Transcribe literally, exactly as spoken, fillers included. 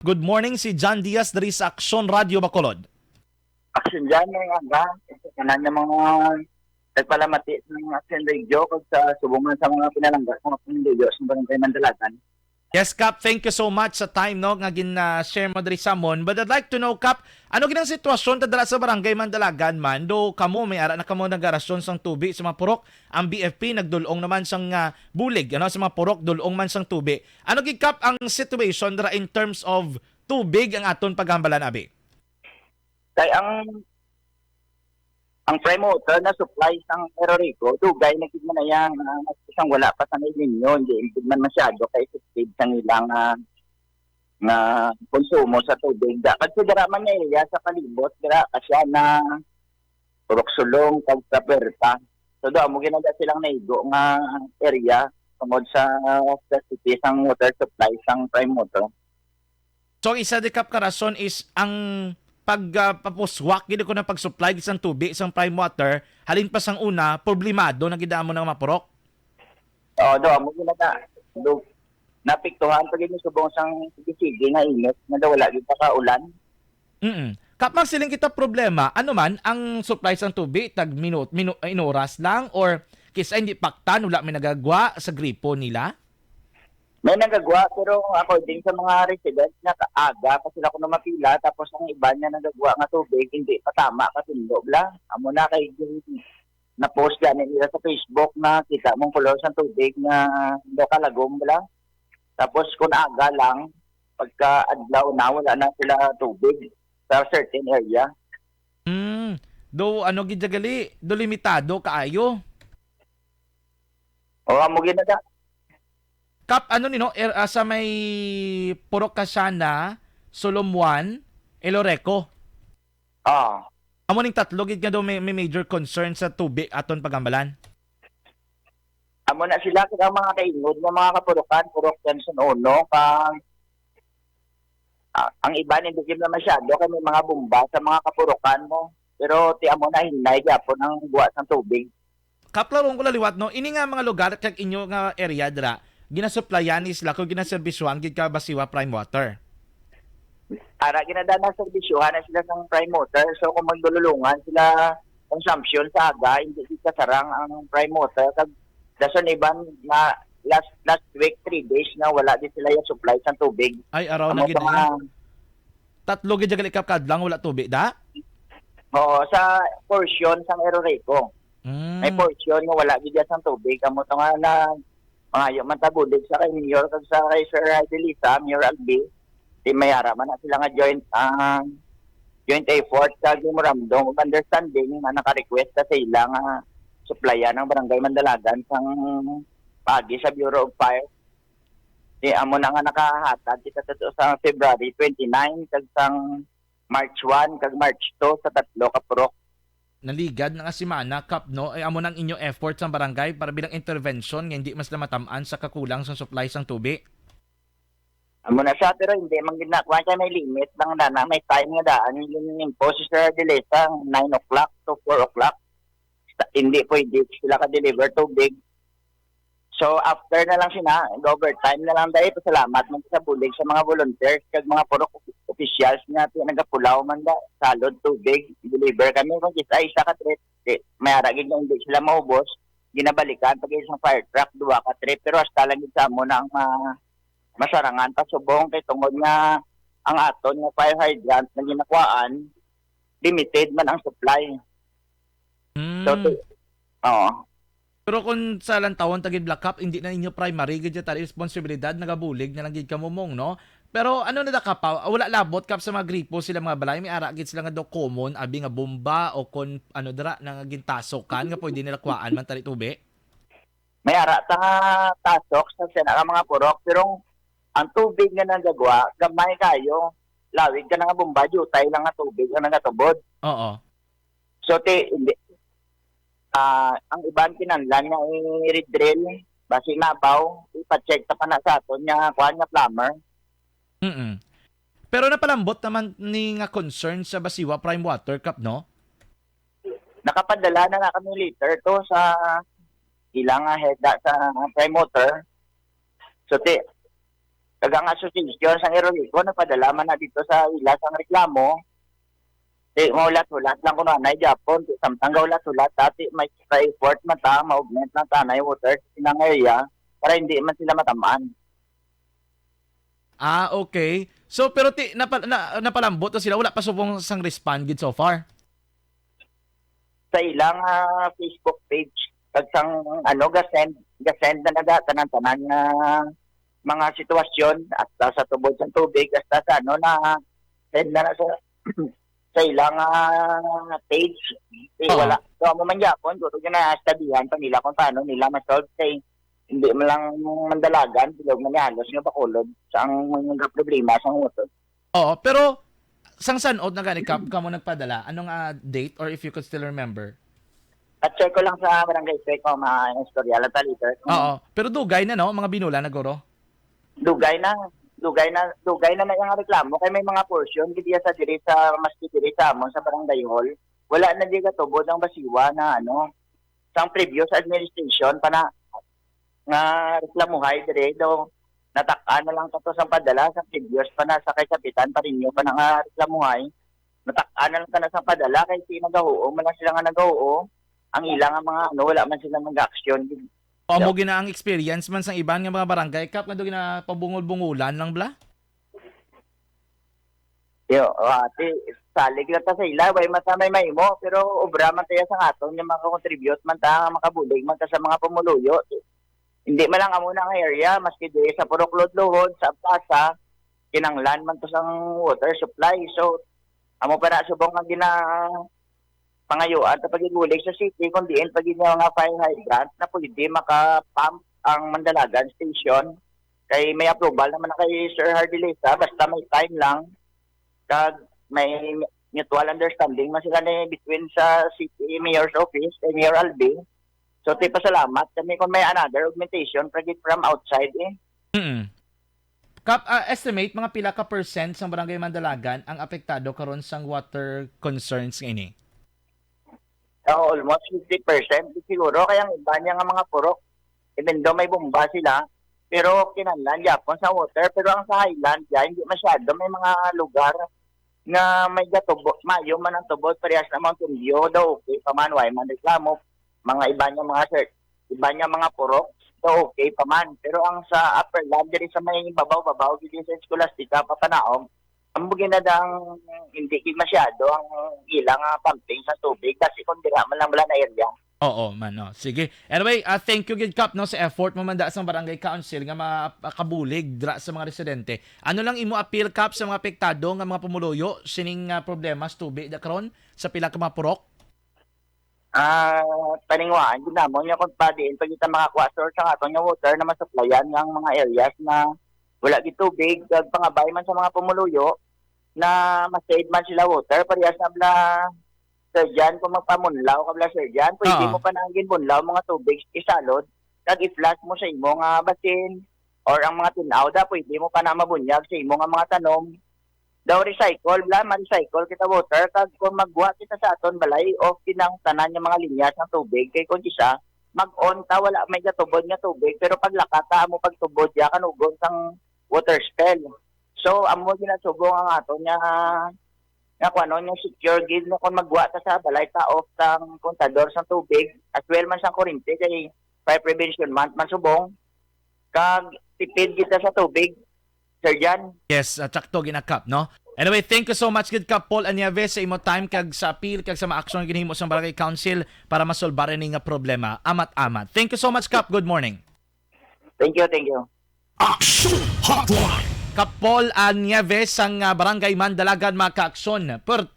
Good morning, si John Diaz diri sa Aksyon Radio Bacolod. Aksyon dyan, may aga. Sa tanan nga mga nagpalamati ng Aksyon Radio kag sa subong man sa mga pinalangga sa Aksyon Radio sa Barangay Mandalagan. Yes, Kap, thank you so much sa time, no, nga gin-share mo diri sa amon. But I'd like to know, Kap, ano gid ang sitwasyon ta dira sa Barangay Mandalagan man? Do kamo, may ara na kamo nagarasyon sang tubi sa mga purok. Ang B F P nagdul-ong naman sang, ah, bulig, ano, sa mga purok, dul-ong man sang tubi. Ano gid, Kap, ang situation dira in terms of tubig ang aton paghambalan, abi? Kay ang, ang prime water na supply sang Erorico, dugay na gid man na yan, ah, isang wala pa sang El Niño, hindi gid man masyado ka effective sang ilang, ah, nga konsumo sa tubig. Da, kasi dira man nga area sa palibot, dira, Kasiana, Purok Sulong, kag sa Puerta. So, do, amo gid na silang naigo nga area tungod sa scarcity sang water supply sang prime water. So, ang isa di, Kap, ka rason is ang pag, ah, papuswak gid ko ng pag-supply gid sang tubig sang prime water, halin pa sang una, problemado na gid amo ng mga purok. Oo, do, amo gid na. Do, napiktuhan pa gid yung subong sang sige-sige nga init, nga daw wala gid pa kaulan. Mm. Kap, magsiling kita problema, ano man ang supply sang tubig, tag minut, minu-, in oras lang, or kisa hindi paktan, wala may nagagwa sa gripo nila? May nagagwa, pero according sa mga residents, nga ka-, aga pa sila kuno mapila, tapos ang iban nga nagagwa nga tubig, hindi pa tama katulo bala. Amo na kay gin-, na-post gani nila sa Facebook na kita mong color sang tubig nga daw kalagom bala. Tapos kung aga lang, pagka adlaw na, wala na sila tubig sa certain area. Hmm. Do ano gid gali, do limitado kaayo. O, amo gid na da. Kap, ano ni, no? Er, ah, sa may Purok Kasiana, Solomon, Eloreco. Ah. Amo ning tatlo gid nga daw may, may major concern sa tubig aton pagambalan. Amo na sila, kag ang mga kaingod nga mga kapurukan, Purok Johnson Uno, kag, ah, ang iban hindi gid na masyado kay may mga bomba sa mga kapurukan mo. Pero ti amo na hinay gyapon ang buwa sang tubig. Kaplaron ko lang liwat, no? Ini nga mga lugar kag inyo nga area dira, ginasuplayan ni sila kung ginaserbisyuhan gid ka basiwa prime water? Ara, ginadana serbisyuhan na sila sang prime water. So, kung magdululungan sila consumption sa aga, hindi gid kasarang ang prime water. Kag dason iban na last, last week, three days na wala di sila yung supply sang tubig. Ay, araw na Amo gid sa na mga yun. Tatlo gid gali ka kadlang wala tubig, da? Oo, sa portion sang Eroreco. Mm. May portion nga wala gid sang tubig. Amo to nga na mangayo man ta bulig sa kay Mayor kag sa kay Sir Adelisa, Mayor Albi. Di may ara man na sila nga joint, ah, joint effort sa memorandum of understanding nga naka-request sa ila nga supplyan ang Barangay Mandalagan sang pagi sa Bureau of Fire. Di amo na nga nakahatag kita to sa February twenty-nine kag sang March one kag March two sa tatlo ka purok. Naligad na nga semana, Kap, no? Ay, amo nang inyo effort sang barangay para bilang intervention nga hindi mas lamataman sa kakulang sang supply sang tubi. Amo na siya, pero hindi man gid na kuwan kay may limit lang na, na may time nga daan yung impose sa Adelesa, nine o'clock to four o'clock. Sa, hindi pwede sila ka-deliver tubig. So, after na lang sina, overtime na lang dahil pasalamat man sa bulig sa mga volunteers kag mga purok officials nga ti-, nagapulaw man da, salod tubig, deliver kami kung isa, isa ka trip, di, may ara gid nga hindi sila maubos, ginabalikan pag isang fire truck, duha ka trip, pero hasta lang gid sa amo na ang ma-, masarangan pa subong kay tungod nga ang aton nga fire hydrant na ginakuhaan, limited man ang supply. Mm. So, ti-, oo. Pero kung sa lantawon ta gid, Black Cap, hindi na inyo primary gid ta responsibilidad, nagabulig na lang gid kamo, Mong, no? Pero ano na da, Kap, ah, wala labot, Kap, sa mga gripo sila mga balay, may ara gid sila nga do common abi nga bomba o kon ano dira na nga gintasokan nga pwede nila kuhaan man tali tubi? May ara ta nga tasok sa sina ka mga purok, pero ang tubig nga nagagwa gamay kayo. Lawig ka na nga bomba, jutay lang nga tubig ang nagatubod. Oo. So, ti, hindi. Ah, ang iban kinahanglan nga i-redrill, basi mabaw, ipa-check ta pa na sa aton nga kuan nga plumber. Mm. Pero napalambot naman ni nga concern sa Basiwa Prime Water, Kap, no? Nakapadala na nga kami letter to sa ilang, ah, head sa Prime Water. So, ti, Kag ang association sang Iroico nagpadala man na dito sa ila sang reklamo. Di, mahulat-hulat lang kuno anay gyapon. Di, samtang gahulat-hulat, dati may extra effort man ta, ma-augment lang ta anay water sa ilang area para hindi man sila matamaan. Ah, okay. So, pero ti, napa, na, napalambot na sila, wala pa subong sang respond gid so far? Sa ilang ah, Facebook page, kag sang ano, gasend, gasend na naga tanan-tanan nga mga sitwasyon, hasta sa tubod sang tubig, hasta sa ano, na send na, na sa sa ilang ah, page. Eh, Oo. Wala. So, amo man gyapon, guro nga nastudihan pa nila kung paano nila ma-solve kay hindi man lang mandalagan, bilog man ni halos nga Bacolod sa ang mga problema sa motor. Oo, pero sang sanod na gani, Kap, kamo nagpadala? Anong ah, date, or if you could still remember? At share ko lang sa barangay sec kung ma-istorya lang ta later. Kung Oo, pero dugay na, no, mga binulan na, guro? Dugay na, dugay na, dugay na na yung reklamo kay may mga portion gid sa diri sa, maski diri sa amon sa barangay hall, wala na di katubod ang basiwa na ano, sang previous administration pa na nga reklamuhay diri daw natak-an na lang kato sang padala sa previous pa na sa kay kapitan pa ninyo pa na nga reklamuhay, natak-an na lang ka na sang padala kay si nagahuo man lang sila nga nagahuo, ang ila nga mga ano, wala man sila nag-action. O amo gina ang experience man sang iban nga mga barangay, Kap, nga do ginapabungol-bungulan lang bla? Yo, ati, salig lang ta sa ila, way man ta may mahimo, pero obra man tayo sa aton nga makakontribute man ta, makabulig man ta sa mga pumuluyo. Hindi man lang amo na ang area, maski di sa Purok Lodlohon, sa Plaza, kinanglan man to sang water supply. So, amo pa na subong nga gina pangayuan ta pagigulig sa city kung diin pa gid nga mga fire hydrant na pwede maka-pump ang Mandalagan Station kay may approval naman na kay Sir Hardy Lisa basta may time lang kag may mutual understanding man sila ni between sa city mayor's office kay Mayor Alvin. So, ti pasalamat kami kung may another augmentation pa gid from outside eh. Mm. Kap, ah, estimate mga pila ka percent sang barangay Mandalagan ang apektado karon sang water concerns nga ini? Oh, almost fifty percent siguro. Kaya ang iba niya nga mga purok, even though may bomba sila, pero kinahanglan gyapon sa water. Pero ang sa Highland, ya, hindi masyado. May mga lugar nga may gatubo, mayo man ang tubod, parehas na Mountain View, daw okay pa man, way man reklamo. Mga iba niya mga sir, iba niya mga purok, daw okay pa man. Pero ang sa upper land, diri sa may babaw-babaw, diri sa Scholastica, Papanaog, ang ginadang hindi gid masyado ang ilang ah, pumping sa tubig kasi kung dira man lang wala na area. Oo man, no. Sige. Anyway, ah, thank you gid, Kap, no, sa effort mo man da sang barangay council nga makabulig dira sa mga residente. Ano lang imo appeal, Kap, sa mga apektado nga mga pumuluyo sining ah, problema sa tubig da karon sa pila ka mga purok? Ah, paningwaan gid namon nga kung pa diin pa kita makakuha source ang aton nga water na masuplayan nga ang mga areas na wala gid tubig, kag pangabay man sa mga pumuluyo na ma-save man sila water, parehas na bla Sir Jan, kung magpamunlaw ka bla Sir Jan, pwede Oo. mo pa na ang ginbunlaw mga tubig isalod, kag i-flush mo sa imo nga basin or ang mga tinaw da, pwede mo pa na mabunyag sa imo nga mga tanom. Daw recycle bla, ma-recycle kita water, kag kung magwa kita sa aton balay, off gid ang tanan nga mga linya sang tubig, kay kung isa, mag-on ta, wala may gatubod nga tubig, pero paglaka ta, amo pagtubod ya kanugon sang water spill. So, amo ginasubong ang aton nga nga kuno nga secure gid na kung magwa ta sa balay ta off sang kontador sang tubig, as well man sang kurente kay fire prevention month man subong, kag tipid kita sa tubig, Sir Jan. Yes, uh, tsakto gid na, Kap, no? Anyway, thank you so much gid, Kap Paul Anieves, sa imo time kag sa appeal kag sa mga aksyon ginhimo sang Barangay Council para masolbar ini nga problema. Amat-amat. Thank you so much, Kap. Good morning. Thank you, thank you. Action Hotline. Kap Paul Anieves sang ah, Barangay Mandalagan, mga kaaksyon. Perte